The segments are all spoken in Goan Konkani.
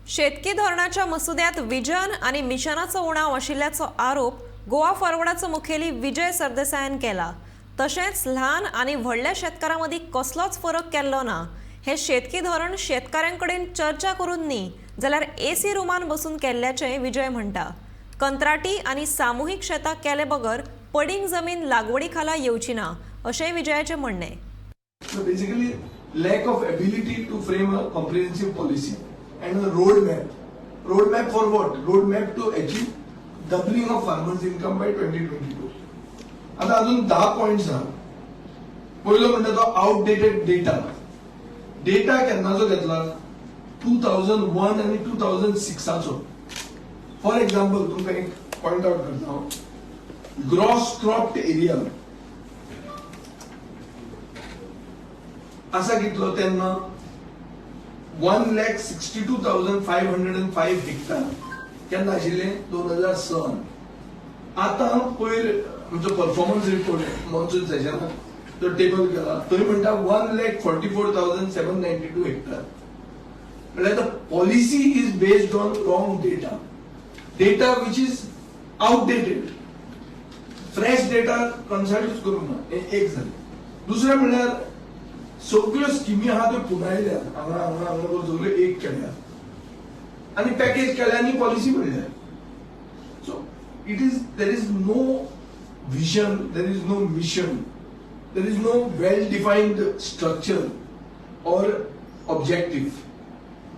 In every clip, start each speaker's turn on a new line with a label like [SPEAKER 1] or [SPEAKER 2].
[SPEAKER 1] शेतकी धोरणाच्या मसुद्यात विजन आनी मिशनाचो उणाव आशिल्ल्याचो आरोप गोवा फॉरवर्डाचो मुखेली विजय सरदेसायान केला. तशेंच ल्हान आनी व्हडल्या शेतकारां मदीं कसलोच फरक केल्लो ना. हें शेतकी धोरण शेतकारां कडेन चर्चा करून न्ही जाल्यार एसी रुमान बसून केल्ल्याचें विजय म्हणटा. कंत्राटी आनी सामुहीक शेतां केले बगर पडींग जमीन लागवडी खाला येवची ना अशेंय विजयाचें म्हणणें.
[SPEAKER 2] So basically, lack of ability to frame a comprehensive policy and a roadmap. Roadmap for what? Roadmap to achieve doubling of farmers' income by 2022. आता अजून 10 पॉइंट्स आहा. पयलो म्हणटा तो आउटडेटेड डेटा. डेटा केन्नाचो घेतला? 2001 आनी 2006चो. फॉर एक्झाम्पल, तुमकां एक पॉयंट आउट करता हांव. ग्रॉस क्रॉप्ड एरिया आसा कितलो तेन्ना? 1,62,505 hectare. केन्ना आशिल्ले? 2006. आतां पयर आमचो परफॉर्मन्स रिपोर्ट मॉन्सून सेशनाक तो टेबल केला, थंय म्हणटा 1,44,792 hectare. म्हणल्यार the policy is based on wrong data, data which is outdated. Fresh data कन्सल्टूच करूंक ना. हें एक जालें. दुसरें म्हणल्यार सगळ्यो स्किमी आहा त्यो पुंजायल्यात हांगा हांगा हांगा करून सगळ्यो एक केल्यात आनी पॅकेज केल्या आनी पॉलिसी म्हणल्या. So it is there is no vision, there is no mission, there is no well defined structure or objective.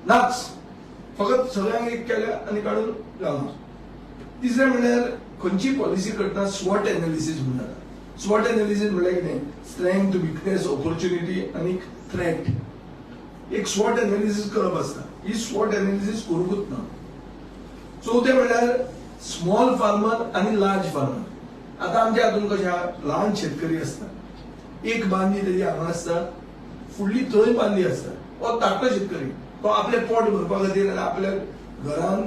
[SPEAKER 2] नाच. फकत सगळ्यांक एक केल्या आनी काडून घाला. तिसरें म्हणल्यार खंयची पॉलिसी करतना स्वॉट एनालिसीस म्हणटात. स्वॉट एनालिसीस म्हणल्यार कितें? स्ट्रेंथ, विकनेस, ऑपॉर्च्युनिटी आनी थ्रेट. एक स्वॉट एनालिसीस करप आसता. ही स्वॉट एनालिसीस करूंकूच ना. चवथें म्हणल्यार स्मॉल फार्मर आनी लार्ज फार्मर. आतां आमच्या हातून कशें आहा, ल्हान शेतकरी आसता, एक बांदी तेजी हांगा आसता, फुडली थंय बांदी आसता. हो धाकटो शेतकरी, तो आपलें पोट भरपा खातीर आनी आपल्या घरान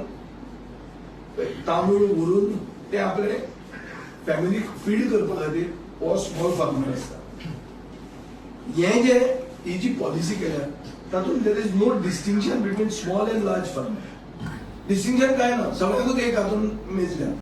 [SPEAKER 2] तांदूळ व्हरून ते आपले फॅमिलीक फीड करपा खातीर हो स्मॉल फार्मर आसता. हे जे ही जी पॉलिसी केल्या तातूंत there is no distinction between small and large farmer. Distinction काय ना, सगळ्यांकूच एक हातून मेजल्या.